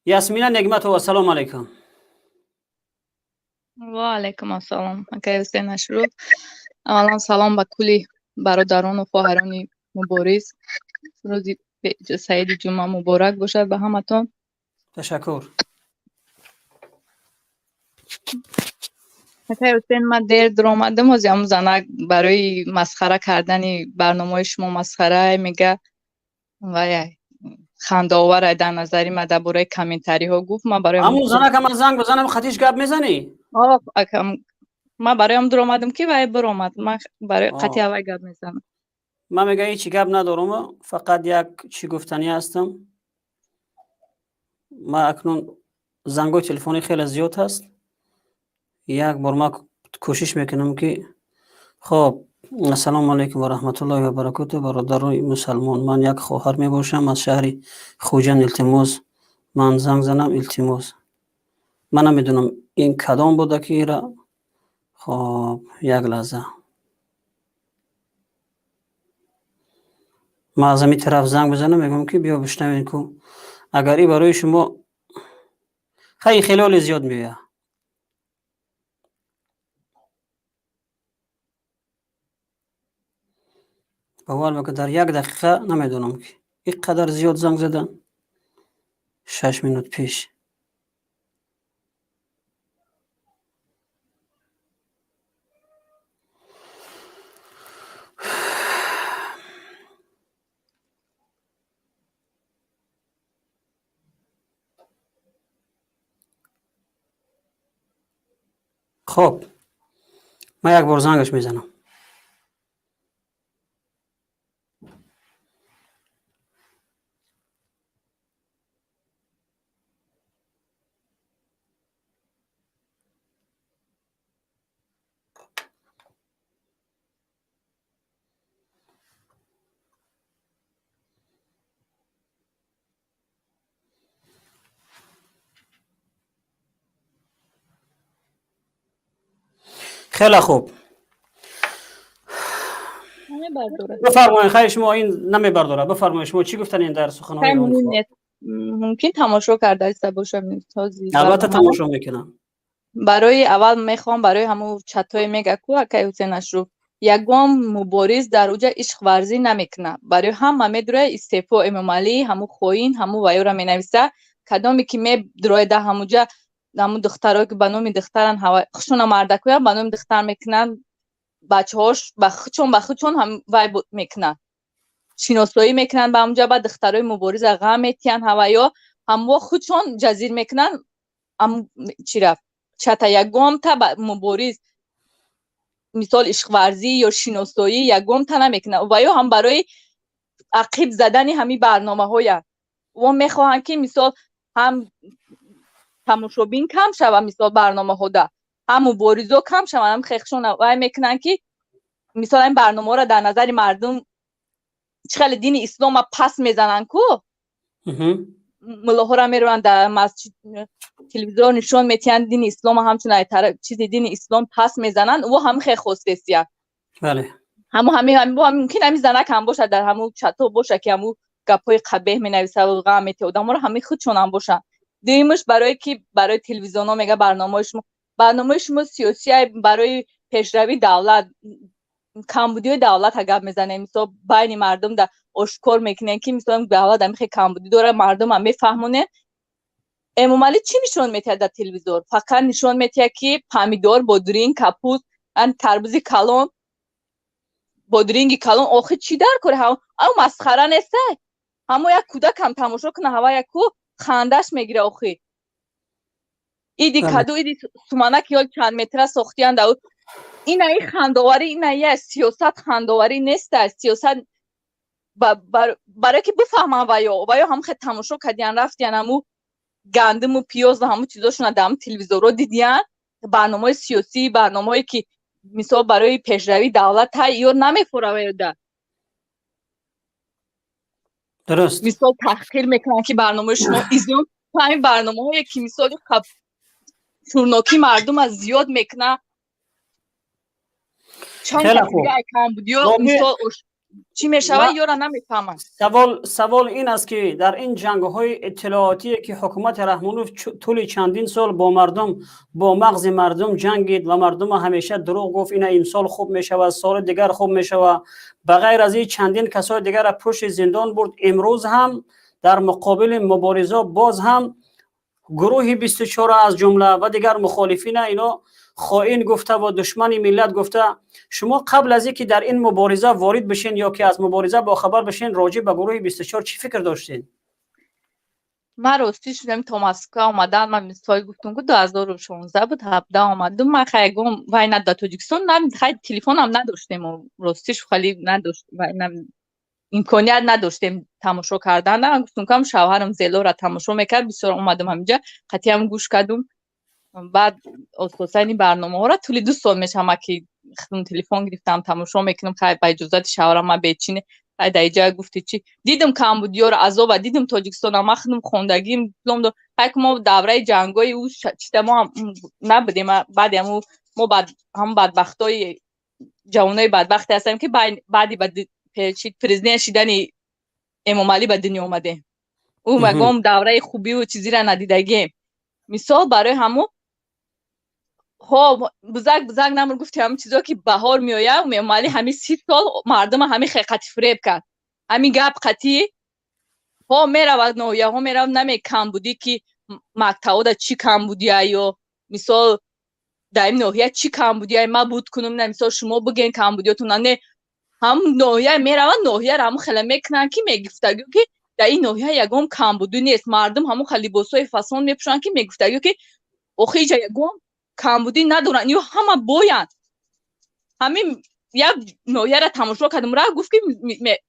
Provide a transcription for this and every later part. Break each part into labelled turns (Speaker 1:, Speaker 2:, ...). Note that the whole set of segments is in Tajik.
Speaker 1: Ясмина Негматова, салом алейкум.
Speaker 2: Ва алайкум ассалом, акай Ҳусейн Ашуров. Аввалан салом ба кулли бародарону хоҳарони мубориз. Рӯзи саиди ҷумъа муборак бошад ба ҳаматон.
Speaker 1: Ташаккур.
Speaker 2: Акай Ҳусейн, ман дер дуромадам, ҳози ҳамун занак барои масхара кардани барномаҳои шумо масхара мега вай хандаовар дар назари ман дар бораи комментариҳо гуфт. Ман барои
Speaker 1: ҳамун занака ман занг бизанам, хатиш гап мезанӣ?
Speaker 2: Ман барои дуромадам, ки вай биромад, ман барои қатъи аввай гап мезанам.
Speaker 1: Ман мега ҳечи гап надорам, фақат як чӣ гуфтанӣ ҳастам. Ман акнун зангҳои телефонӣ хеле зиёд ҳаст, як бор ман кӯшиш мекунам, ки хоб. Ассалому алайкум ва раҳматуллоҳи ва баракоту, бародарои мусалмон, ман як хоҳар мебошам аз шаҳри Хуҷанд, илтимос, ман занг занам, илтимос. Ман намедонам, ин кадом буда ки ира. Хоб, як лаҳза, ман аз ҳамин тараф занг бизанам, мегӯям, ки биё бишнавед ку, агар и барои шумо хай хеле оли зиёд меояд. Бовар мекунед, дар як дақиқа намедонам, ки ин қадар зиёд занг задан, 6 минут пеш. Хоб, ман як бор зангаш мезанам. Хеле хуб. Бифармоед, хайр, шумо ин намебардорад, бифармоед, шумо чӣ гуфтанед дар суханҳои?
Speaker 2: Мумкин тамошо карда бошам.
Speaker 1: Албатта, тамошо мекунам.
Speaker 2: Барои аввал мехоҳам барои ҳамун чатҳое мега ку, акай Ҳусейн Ашруф, ягон мубориз дар уҷа ишқварзӣ намекунад. Барои ҳама медурояд истеъфо Эмомалӣ, ҳамун хоин, ҳамун ваёра менависа. Кадоме ки медурояд дар ҳамуҷа, ҳамун духтарое ки ба номи духтаран, хушона мардакоям ба номи духтар мекунанд, бачаҳош ба худшон вай мекунанд, шиносоӣ мекунанд ба ҳамунҷа, ба духтарои мубориза ғам метиҳанд, ҳаваё ҳамво худшон ҷазир мекунанд. Чира чата ягонта мубориз мисол ишқварзӣ ё шиносоӣ ягонта намекунад. Ва ё ҳам барои ақиб задани ҳамин барномаҳоя во мехоҳанд, ки мисол ҳам тамошобин кам шава, мисол барномаҳода ҳам муборизо кам шаванд, ҳам хехшон вай мекунанд, ки мисол ин барномаҳоро дар назари мардум чӣ хеле дини ислома пас мезананд ку, муллоҳоро мераванд дар масҷид, телевизор нишон метиҳанд, дини ислома ҳамчун чизи дини ислом пас мезананд. Ӯ ҳам хел хостесия. Ҳаму мумкин ҳамин занак ҳам бошад, дар ҳамун чато боша, ки ҳамун гапҳои қабеҳ менависад, ғам метиҳад одаморо, ҳамин худшон ҳам бошанд. Дуюмаш, барое ки барои телевизионҳо мега, барномаҳои шумо сиёсия, барои пешравии давлат, камбудиҳои давлата гап мезанем, мисол байни мардум да ошкор мекунем, ки мисол давлат ҳамин хел камбудӣ дорад, мардумам мефаҳмонем. Эмомалӣ чӣ нишон метиҳад дар телевизор? Фақат нишон метиҳад, ки помидор, бодринг, капуст, тарбузи калон, бодринги калон. Охир чӣ дар кори? Ав масхара нестай? Ҳамо як кӯдакам тамошо куна, ҳава яку хандаш мегира. Охир иди каду, иди суманак ё чанд метра сохтиянд. Ина и хандоварӣ, ина я сиёсат хандоварӣ неста. Сиёсат барое ки бифаҳманд, ваё ҳам хел тамошо кардиян, рафтиян, ҳаму гандуму пиёз ва ҳаму чизошона дар ҳаму телевизорҳо дидиян. Барномаҳои сиёсӣ, барномаҳое ки мисол барои пешравии давлат ё намефора ваёда.
Speaker 1: Дуруст.
Speaker 2: Мисол таҳқир мекунанд, ки барномаи шумо изум, ҳамин барномаҳое ки мисоли шӯрнокии мардума зиёд мекунад.
Speaker 1: Хеле хуб.
Speaker 2: Камбудиё мисол Чӣ мешавад, ёра намефаҳманд.
Speaker 1: Савол ин аст, ки дар ин ҷангҳои иттилоотие, ки ҳукумати Раҳмонов тӯли чандин сол бо мардум, бо мағзи мардум ҷангид ва мардума ҳамеша дурӯғ гуфт, ина имсол хуб мешавад, соли дигар хуб мешавад, ба ғайр аз ин чандин касои дигарро пушти зиндон бурд, имрӯз ҳам дар муқобили мубориза боз ҳам гурӯҳи 24 аз ҷумла ва дигар мухолифина ино хоин гуфта ва душмани миллат гуфта, шумо қабл аз ин ки дар ин мубориза ворид бишен ё ки аз мубориза бохабар бишен, роҷеъ ба гурӯҳи 24 чӣ фикр доштед?
Speaker 2: Ман ростӣ шудам, то Москва омадан, ман мисол гуфтум, ку 2016 буд, 17 омадум. Ман хайгом вай на дар Тоҷикистон, хай телефонам надоштем, ростиш хали надошт, имконият надоштем тамошо кардан. Гуфтум, кам шавҳарам Зелора тамошо мекард бисёр. Омадам ҳаминҷа, қатъиам гӯш кардум. Баъд ососан ин барномаҳоро тӯли 2 сол мешавам, ки худум телефон гирифтам, тамошо мекунам, хай ба иҷозати шавҳарам. Ман бечине, хай дар иҷа гуфти чӣ дидум, камбудиёро, азоба дидум Тоҷикистона. Ман худум хондагим, диплом до, хай ки мо давраи ҷангои ӯ чита мо набудем. Баъди ҳаму мо ҳамун бадбахтои ҷавонои бадбахте ҳастем, ки баъди ба президент шидани Эмомалӣ ба дунё омадем. Ӯ ягон давраи хубиву чизиро надидагием. Мисол, барои ҳамун хоб бузак, бузак намур, гуфти ҳамин чизо, ки баҳор меояд. Эмомалӣ ҳамин 30 сол мардума ҳамин хел фиреб кард, ҳамин гап қатӣ. Ҳо, меравад ноҳияҳо, меравад, наме камбудӣ, ки мактабода чӣ камбудия ё мисол дар ин ноҳия чӣ камбудия, ма буд кунум, на мисол шумо бигӯен камбудиётона. Не, ҳам ноҳия меравад, ноҳияро ҳамун хела мекунанд, ки мегуфтагӣ, ки дар ин ноҳия ягон камбудӣ нест. Мардум ҳамун хел либосҳои фасон мепӯшанд, ки мегуфтагӣ, ки охи иҷа ягон камбудӣ надоранд ё ҳама боянд. Ҳамин як ноҳияро тамошо кардам, ра гуфт, ки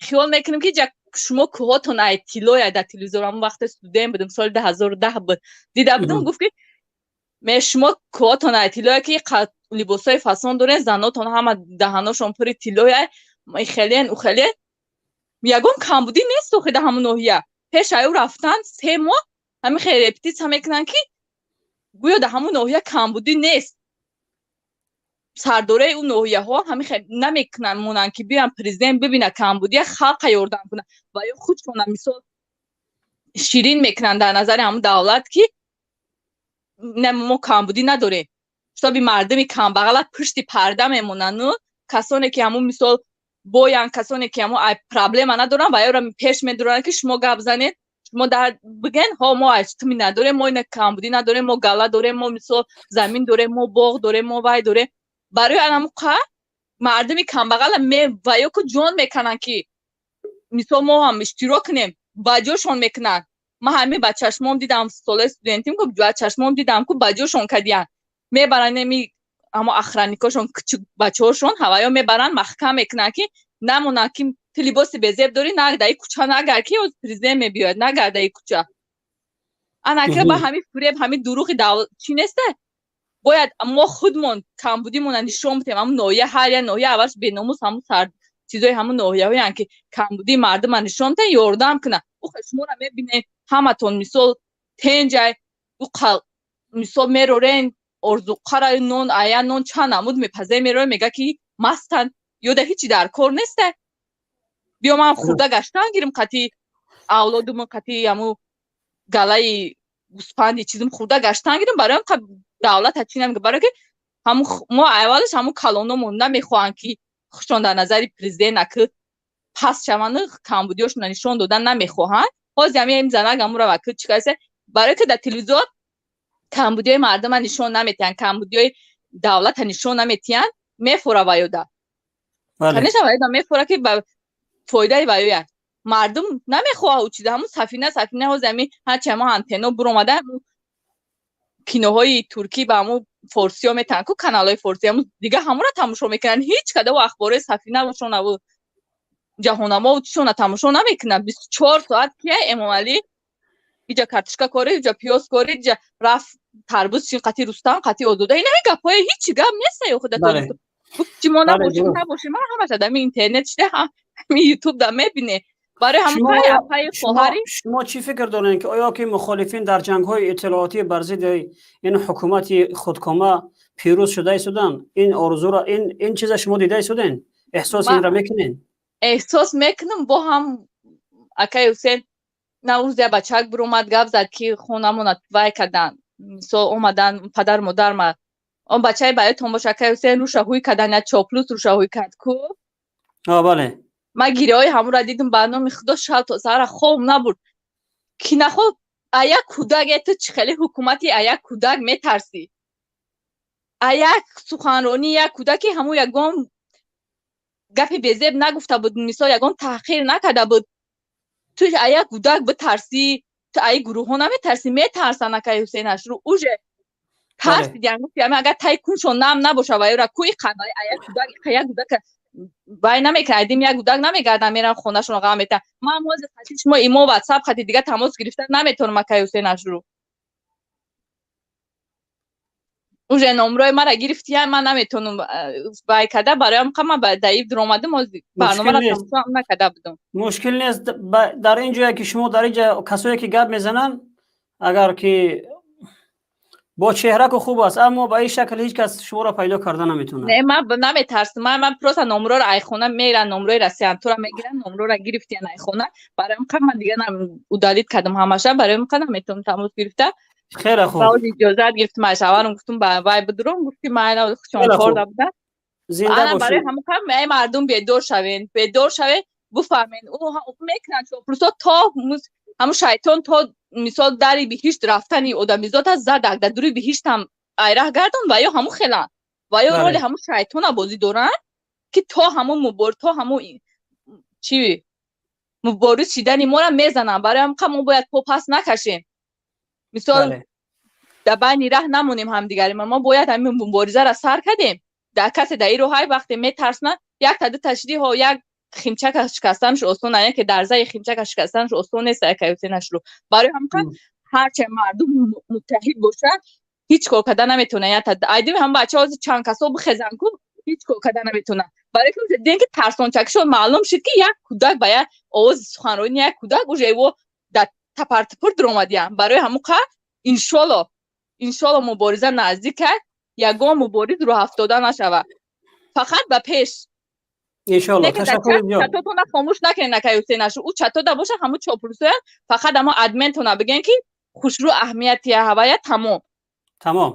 Speaker 2: хиёл мекунем, ки иҷа шумо кӯҳотон ай тиллоя. Дар телевизор, ҳамон вақте студент будем, соли 2010 буд, дида будам. Гуфт, ки ме шумо кӯҳотон ай тиллоя, ки либосҳои фасон дорен, занотон ҳама даҳаношон пури тиллоя, хелен ухелен, ягон камбудӣ нест. Охи дар ҳамон ноҳия пеш аю рафтан 3 моҳ ҳамин хел репетитсия мекунанд, ки гӯё дар ҳамон ноҳия камбудӣ нест. Сардораи ӯ ноҳияҳо ҳамин хел намекунанд, монанд, ки биёян, президент бибина камбудия, халқа ёрдам кунад ва ё худшона мисол ширин мекунанд дар назари ҳамон давлат, ки мо камбудӣ надорем, шитоби мардуми камбағала пушти парда мемонану касоне ки ҳамун мисол боянд, касоне ки ҳамун проблема надоранд, ва ёро пеш медоранд, ки шумо гап занед, шумо дар бигӯен: ҳо, мо туми надорем, мо ина камбудӣ надорем, мо гала дорем, мо мисол замин дорем, мо боғ дорем, мо вай дорем. Барои анамуқа мардуми камбағала ва ё ку ҷон мекунанд, ки мисол мо ҳам иштирок кунем, ба ҷошон мекунанд. Ман ҳамин ба чашмом дидам, солаи студентим ку, ба чашмом дидам, ку ба ҷошон кардиянд, мебаранд еми ҳамо охранникошон, кучук бачаҳошон ҳаваё мебаранд, маҳкам мекунанд, ки намонанд, ки ту либоси безеб дорӣ, на дар кӯча нагард, ки президент мебиёяд, нагард дар кӯча. Анака ба ҳамин фиреб, ҳамин дурӯғи чӣ неста. Бояд мо худмон камбудимона нишон бидем. Ҳамун ноҳия, ҳар як ноҳия аввалш беномус, ҳамун сар чизои ҳамун ноҳияҳоянд, ки камбудии мардума нишон биден, ёрдам кунанд. Охе шуморо мебинем, ҳаматон мисол тенҷай, мисол мерорен орзуқара, нон ая нон чанд намуд мепазе, мероре, мега, ки мастанд ё да ҳичи дар кор неста. Биё, ман хурда гаштан гирим, қати авлодумон, қати ҳаму галаи гӯспанди чизм хурда гаштан гирим. Барои давлата чӣ намега? Барое ки ҳаму мо аввалаш ҳаму калономон намехоҳанд, ки худшон дар назари президент аки паст шаванд, камбудиёшона нишон додан намехоҳанд. Ҳозир ҳамин занак ҳамура ки чӣ касе, барое ки дар телевизор камбудиёи мардума нишон наметиҳанд, камбудиёи давлата нишон наметиҳанд, мефора ваёда, конечно, ваёда мефора, ки ба фоидаи ваёя. Мардум намехоҳад ӯ чиза. Ҳамун сафина, сафина, ҳозир ҳамин ҳарчи ҳамо антенно буромада, киноҳои туркӣ ба ҳамун форсиё метаҳанд ку, каналҳои форсӣ, ҳамун дига ҳамонро тамошо мекунанд. Ҳеҷ кадо ахборои сафина шонаву ҷаҳонамову чишона тамошо намекунанд. 24 соат кия Эмомалӣ иҷа картошка кори, иҷа пиёз кори, иҷа рафт тарбуз чин, қати Рустам, қати Озода. Ина гапҳои ҳичи гап неста ё худа чи мо набошем, набошем, ман ҳамаша дар интернет шида, ҳами ютуб да мебине. Барои ҳамапаи хоҳари.
Speaker 1: Шумо чӣ фикр доред, ки оё ки мухолифин дар ҷангҳои иттилоотӣ бар зидди ин ҳукумати худкома пирӯз шуда истоданд? Ин орзуро, ин чиза шумо дида истоден, эҳсоси инро мекунед?
Speaker 2: Эҳсос мекунам, бо ҳам, акаи Ҳусен, наврӯз я бачак биромад, гап зад, ки хонамона вай кардан, мисол, омадан падару модарма. Он бачаи ба ёдтон боша, акаи Ҳусен, руша ҳуй кардан, я чоплус руша ҳуй кард ку.
Speaker 1: Бале.
Speaker 2: Ман гирёҳои ҳамонро дидам, ба номи Худо, шаб то саҳара хоб набурд, ки наход а як кӯдак ту чӣ хеле ҳукумати, а як кӯдак метарсӣ, а як суханронии як кӯдаки ҳамун ягон гапи безеб нагуфта буд, мисол, ягон таҳқир накарда буд, ту а як кӯдак битарсӣ, ту аи гурӯҳҳо наметарсӣ? Метарсан, акаи Ҳусейнашру, уже тарсидиан. Гуфти, агар тай куншон нам набоша, вайра ку а як кӯдак, як кӯдак вай намекунад, айдим як кӯдак намегардам, мерам хонашон ғам метам. Ман ҳозир хати шумо имо, Ватсап хати дига тамос гирифта наметавонам, акаи Ҳусейнашру, уже номрои мара гирифтия, ман наметавонам вай карда. Бароям қа ман ба даиб дуромадам, барномаро тамошо накарда будам.
Speaker 1: Мушкил нест. Дар ин ҷое ки шумо, дар ин ҷа касое ки гап мезананд, агар ки бо чеҳраку хуб аст, аммо ба ин шакл ҳеҷ кас шуморо пайдо карда наметавонад.
Speaker 2: Не, ман наметарсам. Ман просто номроро айхона меран, номрои россиянтура мегиран, номрора гирифтиян айхона. Бароям қа ман дига удалить кардам ҳамаша, бароям қа наметавонам тамос гирифта.
Speaker 1: Хеле хуб.
Speaker 2: Баъд иҷозат гирифтам аз шавҳарам, гуфтам, ба вай бидурам, гуфт ки ман чон кор буда.
Speaker 1: Зинда бошед.
Speaker 2: Барои ҳамон қа эй мардум, бедор шавен, бедор шавен, буфаҳмен, ӯ мекунанд чоплусо то ҳамун шайтон, то мисол дари биҳишт рафтани одамизода задак, дар дури биҳиштам айраҳ гардон, ва ё ҳамун хеланд, ва ё роли ҳамун шайтона бозӣ доранд, ки то ҳамун мубор, то ҳамун чи мубориз шидани моро мезананд. Барои ҳамин қа мо бояд по пас накашем, мисол, дар байни раҳ намонем ҳамдигари. Мо бояд ҳамин муборизаро сар кардем. Дар касе дар ин роҳай вақте метарсонад, як та дута шидиҳо, як химчака шикастанаш осон, яке дарзаи химчака шикастанаш осон нест, якаюсенашру. Барои ҳамин ҳарче мардум муттаҳид бошад, ҳеҷ кор карда наметавонад. Айдими ҳам бача ҳозир чанд касо бихезан ку, ҳеҷ кор карда наметавонад, барои ки дидем, ки тарсончакишон маълум шуд, ки як кӯдак ба як овози суханронии як кӯдак уже во дар тапартупур дуромадиям. Барои ҳамун қа иншолло, иншолло, мубориза наздик аст, ягон мубориз рӯҳафтода нашавад, фақат ба пеш.
Speaker 1: Иншолло, ташаккури зиёд.
Speaker 2: Чатотона хомӯш накунед, накай Ҳусейнашу, ӯ чатода боша, ҳамун чопурсоян, фақат ҳамо адментона бигӯен, ки хушрӯ аҳамияти ҳавая, тамом.
Speaker 1: Тамом.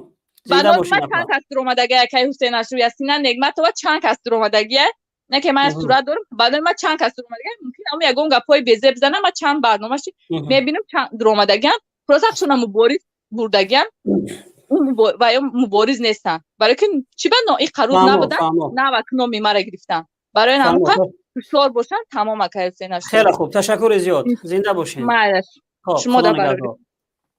Speaker 2: Ман чанд кас дуромадагия, акай Ҳусейнашу, Ясина Негматова, чанд кас дуромадагия, не ки ман сурат дорам, баъдон ман чанд кас дуромадагия, мумкин ҳамун ягон гапҳои безеб бизанам. Ман чанд барномаши мебинам, чанд дуромадагиам, просто шуна мубориз бурдагиам ва ё мубориз нестанд, барои ки чӣ ба нои қаруз набуданд, навак номи мара гирифтанд. Барои ҳамон ҳушёр бошанд. Тамом, акай Ҳусейнаш.
Speaker 1: Хеле хуб, ташаккури зиёд, зинда бошед.
Speaker 2: Майлаш, шумо да.